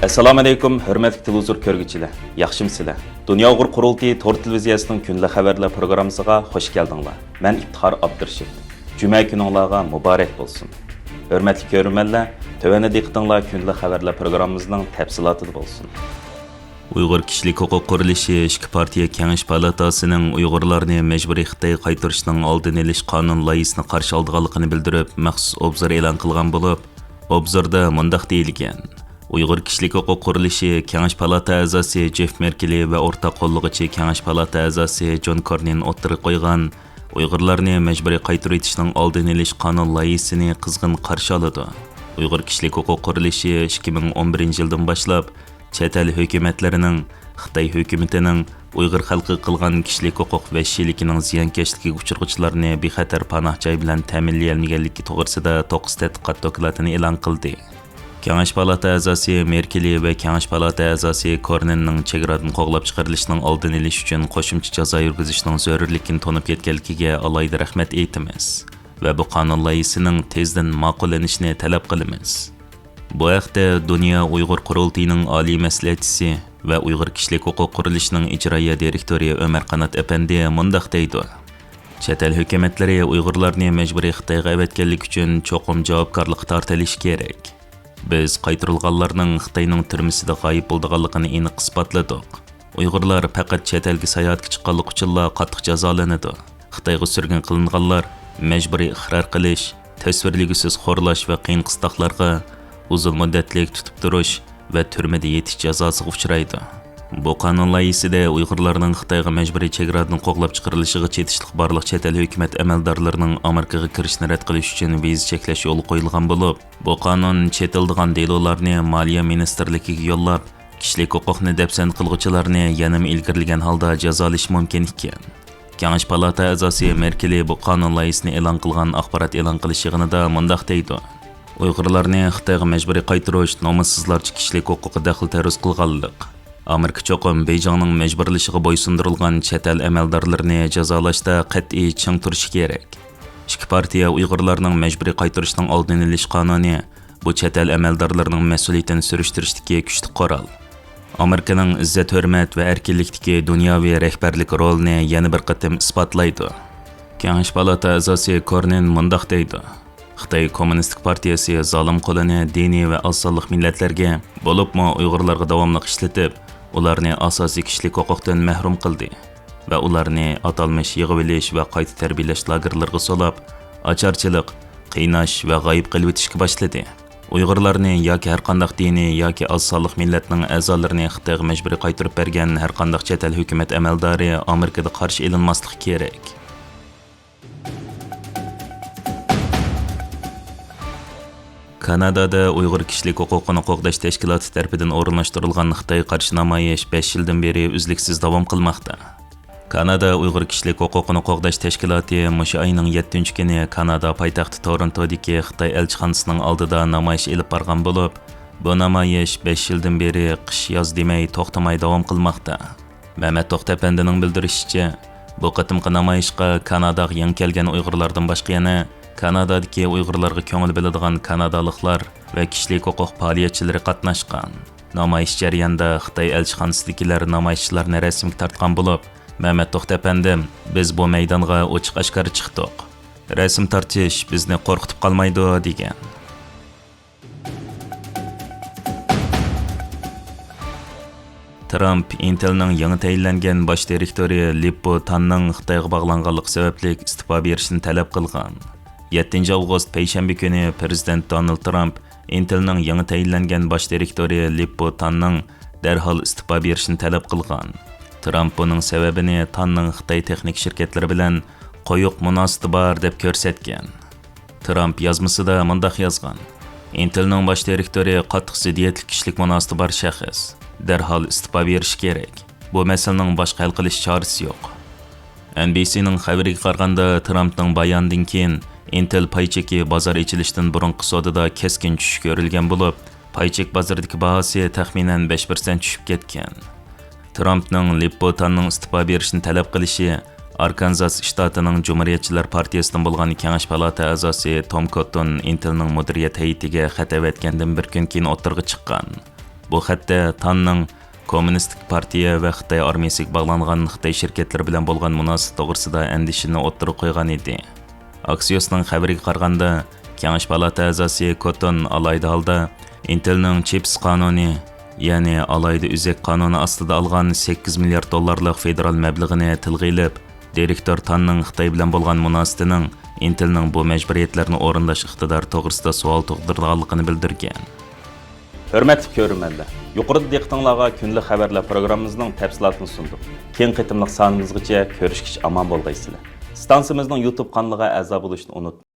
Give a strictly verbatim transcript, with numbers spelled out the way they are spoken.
ئەسسالامۇئەلەيكۇم، ھۆرمەتلىك تېلېۋىزور كۆرگۈچىلەر، ياخشىمۇسىلەر؟ دۇنيا ئۇيغۇر قۇرۇلتىيى تور تېلېۋىزىيەسىنىڭ كۈندىلىك خەۋەرلەر پروگراممىسىغا خۇش كەلدىڭلار. مەن ئىپتىخار ئابدۇرېشىت. جۈمە كۈنۈڭلارغا مۇبارەك بولسۇن. ھۆرمەتلىك كۆرۈرمەنلەر، تۆۋەندە دىققىتىڭلار كۈندىلىك خەۋەرلەر پروگراممىمىزنىڭ تەپسىلاتىدا بولسۇن. ئۇيغۇر كىشىلىك ھوقۇق قۇرۇلۇشى ئىككى پارتىيە كېڭەش پالاتاسىنىڭ ئۇيغۇرلارنى مەجبۇرىي خىتايغا قايتۇرۇشنىڭ ئالدىنى ئېلىش قانۇن لايىھىسىنى قارشى ئالىدىغانلىقىنى بىلدۈرۈپ، مەخسۇس ئوبزور ئېلان قىلغان بولۇپ، ئوبزوردا مۇنداق دېيىلگەن: ئۇيغۇر كىشىلىك ھوقۇق قۇرۇلۇشى كېڭەش پالاتا ئەزاسى جېف مېركېلى ۋە ئورتاق قوللىغۇچى كېڭەش پالاتا ئەزاسى جون كورنىن ئوتتۇرىغا قويغان ئۇيغۇرلارنى مەجبۇرىي قايتۇرۇۋېتىشنىڭ ئالدىنى ئېلىش قانۇن لايىھىسىنى قىزغىن قارشى ئالىدۇ. ئۇيغۇر كىشىلىك ھوقۇق قۇرۇلۇشى ئىككى مىڭ ئون بىرىنچى يىلدىن باشلاپ چەت ئەل ھۆكۈمەتلىرىنىڭ، خىتاي ھۆكۈمىتىنىڭ ئۇيغۇر خەلقىگە قىلغان كىشىلىك ھوقۇق ۋەھشىيلىكىنىڭ زىيانكەشلىكىگە ئۇچرىغۇچىلارنى بىخەتەر پاناھ جاي بىلەن تەمىنلىيەلمىگەنلىكى توغرىسىدا توققۇز تەتقىقات دوكلاتىنى ئېلان قىلدى. كېڭەش پالاتا ئەزاسى مېركېلى ۋە كېڭەش پالاتا ئەزاسى كورنىننىڭ چېگرادىن قوغلاپ چىقىرىلىشىنىڭ ئالدىنى ئېلىش ئۈچۈن قوشۇمچە جازا يۈرگۈزۈشنىڭ زۆرۈرلۈكىنى تونۇپ يەتكەنلىكىگە ئالاھىدە رەھمەت ئېيتىمىز ۋە بۇ قانۇن لايىھىسىنىڭ تېزدىن ماقۇللىنىشىنى تەلەپ قىلىمىز. بۇ ھەقتە دۇنيا ئۇيغۇر قۇرۇلتىيىنىڭ ئالىي مەسلىھەتچىسى ۋە ئۇيغۇر كىشىلىك ھوقۇق قۇرۇلۇشىنىڭ ئىجرائىيە دىرېكتورى ئۆمەر قانات ئەپەندى مۇنداق دەيدۇ: چەت ئەل ھۆكۈمەتلىرى ئۇيغۇرلارنى مەجبۇرىي خىتايغا ئەۋەتكەنلىكى ئۈچۈن چوقۇم جاۋابكارلىققا تارتىلىشى كېرەك. بىز قايتۇرۇلغانلارنىڭ خىتاينىڭ تۈرمىسىدە غايىب بولىدىغانلىقىنى ئېنىق ئىسپاتلىدۇق. ئۇيغۇرلار پەقەت چەت ئەلگە ساياھەتكە چىققانلىقى ئۈچۈنلا قاتتىق جازالىنىدۇ. خىتايغا سۈرگۈن قىلىنغانلار مەجبۇرىي ئىقرار قىلىش، تەسۋىرلىگۈسىز خورلاش ۋە قىيىن-قىستاقلارغا، ئۇزۇن مۇددەتلىك تۇتۇپ تۇرۇش ۋە تۈرمىدە يېتىش جازاسىغا ئۇچرايدۇ. بۇ قانۇن لايىھىسىدە ئۇيغۇرلارنىڭ خىتايغا مەجبۇرىي چېگرادىن قوغلاپ چىقىرىلىشىغا چېتىشلىق بارلىق چەت ئەل ھۆكۈمەت ئەمەلدارلىرىنىڭ ئامېرىكىغا كىرىشىنى رەت قىلىش ئۈچۈن ۋىزا چەكلەش يولغا قويۇلغان بولۇپ، بۇ قانۇن چېتىلىدىغان دېلولارنى مالىيە مىنىستىرلىكىگە يوللاپ، كىشىلىك ھوقۇقنى دەپسەندە قىلغۇچىلارنى يەنىمۇ ئىلگىرىلىگەن ھالدا جازالىشى مۇمكىن ئىكەن. كېڭەش پالاتا ئەزاسى مېركېلى بۇ قانۇن لايىھىسىنى ئېلان قىلغان ئاخبارات ئېلان قىلىش يىغىنىدا مۇنداق دەيدۇ: ئۇيغۇرلارنى خىتايغا مەجبۇرىي قايتۇرۇش نومۇسسىزلارچە كىشىلىك ھوقۇققا دەخلى تەرۇز قىلغانلىق. ئامېرىكا چوقۇم بېيجىڭنىڭ مەجبۇرلىشىغا بويسۇندۇرۇلغان چەت ئەل ئەمەلدارلىرىنى جازالاشتا قەتئىي چىڭ تۇرۇشى كېرەك. ئىككى پارتىيە ئۇيغۇرلارنىڭ مەجبۇرىي قايتۇرۇشنىڭ ئالدىنى ئېلىش قانۇنى بۇ چەت ئەل ئەمەلدارلىرىنىڭ مەسئۇلىيىتىنى سۈرۈشتۈرۈشتىكى كۈچلۈك قورال. ئامېرىكىنىڭ ئىززەت-ھۆرمەت ۋە ئەركىنلىكتىكى دۇنياۋى رەھبەرلىك رولىنى يەنە بىر قېتىم ئىسپاتلايدۇ. كېڭەش پالاتا ئەزاسى كورنىن مۇنداق دەيدۇ: خىتاي كوممۇنىستىك پارتىيەسى زالىم قولىنى دىنىي ۋە ئاز سانلىق مىللەتلەرگە، بولۇپمۇ ئۇيغۇرلارغا داۋاملىق ئىشلىتىپ، ئۇلارنى ئاساسىي كىشىلىك ھوقۇقتىن مەھرۇم قىلدى ۋە ئۇلارنى ئاتالمىش يىغىۋېلىش ۋە قايتا تەربىيەلەش لاگېرلىرىغا سولاپ، ئاچارچىلىق، قىيناش ۋە غايىب قىلىۋېتىشكە باشلىدى. ئۇيغۇرلارنى ياكى ھەرقانداق دىنىي ياكى ئاز سانلىق مىللەتنىڭ ئەزالىرىنى خىتايغا مەجبۇرىي قايتۇرۇپ بەرگەن ھەرقانداق چەت ئەل ھۆكۈمەت ئەمەلدارى ئامېرىكىدا قارشى ئېلىنماسلىقى كېرەك. كانادادا ئۇيغۇر كىشىلىك ھوقۇقىنى قوغداش تەشكىلاتى تەرىپىدىن ئورۇنلاشتۇرۇلغان خىتايغا قارشى نامايىش بەش يىلدىن بېرى ئۈزلۈكسىز داۋام قىلماقتا. كانادا ئۇيغۇر كىشىلىك ھوقۇقىنى قوغداش تەشكىلاتى مۇشۇ ئاينىڭ يەتتىنچى كۈنى كانادا پايتەختى تورونتودىكى خىتاي ئەلچىخانىسىنىڭ ئالدىدا نامايىش ئېلىپ بارغان بولۇپ، بۇ نامايىش بەش يىلدىن بېرى قىش-ياز دېمەي توختىماي داۋام قىلماقتا. مەمەت توختى ئەپەندىنىڭ بىلدۈرۈشىچە، بۇ قېتىمقى نامايىشقا كاناداغا يېڭى كەلگەن ئۇيغۇرلاردىن باشقا يەنە كانادادىكى ئۇيغۇرلارغا كۆڭۈل بۆلىدىغان كانادالىقلار ۋە كىشىلىك ھوقۇق پائالىيەتچىلىرى قاتناشقان. نامايىش جەريانىدا خىتاي ئەلچىخانىسىدىكىلەر نامايىشچىلارنى رەسىمگە تارتقان بولۇپ، مەمەت توختى ئەپەندىم، بىز بۇ مەيدانغا ئوچۇق-ئاشكارا چىقتۇق. رەسىم تارتىش بىزنى قورقۇتۇپ قالمايدۇ، دېگەن. ترامپ ئىنتېلنىڭ يېڭى تەيىنلەنگەن باش دىرېكتورى لىپپو تاننىڭ خىتايغا باغلانغانلىقى سەۋەبلىك ئىستېپا بېرىشىنى تەلەپ قىلغان. يەتتىنچى ئاۋغۇست پەيشەنبە كۈنى پىرېزىدېنت دونالد ترامپ ئىنتېلنىڭ يېڭى تەيىنلەنگەن باش دىرېكتورى لىپپو تاننىڭ دەرھال ئىستېپا بېرىشىنى تەلەپ قىلغان. ترامپ بۇنىڭ سەۋەبىنى تاننىڭ خىتاي تېخنىكا شىركەتلىرى بىلەن قويۇق مۇناسىۋىتى بار دەپ كۆرسەتكەن. ترامپ يازمىسىدا مۇنداق يازغان: ئىنتېلنىڭ باش دىرېكتورى قاتتىق زىددىيەتلىك كىشىلىك مۇناسىۋىتى بار شەخس. دەرھال ئىستېپا بېرىشى كېرەك. بۇ مەسىلىنىڭ باشقا ھەل قىلىش چارىسى يوق. ئېن بى سىنىڭ خەۋىرىگە قارىغاندا، ترامپنىڭ بايانىدىن كېيىن ئىنتېل پاي چېكى بازار ئېچىلىشتىن بۇرۇنقى سودىدا كەسكىن چۈشۈش كۆرۈلگەن بولۇپ، پاي چېك بازىرىدىكى باھاسى تەخمىنەن بەش پىرسەنت چۈشۈپ كەتكەن. ترامپنىڭ لىپپو تاننىڭ ئىستېپا بېرىشىنى تەلەپ قىلىشى ئاركانزاس شتاتىنىڭ جۇمھۇرىيەتچىلەر پارتىيىسىدىن بولغان كېڭەش پالاتا ئەزاسى توم كوتتون ئىنتېلنىڭ مۇدىرىيەت ھەيئىتىگە خەت ئەۋەتكەندىن بىر كۈن كېيىن ئوتتۇرىغا چىققان. بۇ خەتتە تاننىڭ كوممۇنىستىك پارتىيە ۋە خىتاي ئارمىيىسىگە باغلانغان خىتاي شىركەتلىرى بىلەن بولغان مۇناسىۋىتى توغرىسىدا ئەندىشىنى ئوتتۇرىغا قويغان ئىدى. ئاكسىيوسنىڭ خەۋىرىگە قارىغاندا، كېڭەش پالاتا ئەزاسى كوتون ئالاھىدە ھالدا ئىنتېلنىڭ چىپس قانۇنى، يەنى ئالاھىدە ئۈزۈك قانۇنى ئاستىدا ئالغان سەككىز مىليارد دوللارلىق فېدېرال مەبلىغىنى تىلغا ئېلىپ، دىرېكتور تاننىڭ خىتاي بىلەن بولغان مۇناسىۋىتىنىڭ ئىنتېلنىڭ بۇ مەجبۇرىيەتلەرنى ئورۇنداش ئىقتىدارى توغرىسىدا سوئال تۇغدۇرىدىغانلىقىنى بىلدۈرگەن. ھۆرمەتلىك كۆرۈرمەنلەر، يۇقىرىدا دىققىتىڭلارغا كۈندىلىك خەۋەرلەر پروگراممىمىزنىڭ تەپسىلاتىنى سۇندۇق. كېيىنكى قېتىملىق سانىمىزغىچە كۆرۈشكىچە ئامان بولغايسىلەر. ئىستانسىمىزنىڭ يۇتۇب قانىلىغا ئەزا بولۇشنى ئۇنتۇماڭ.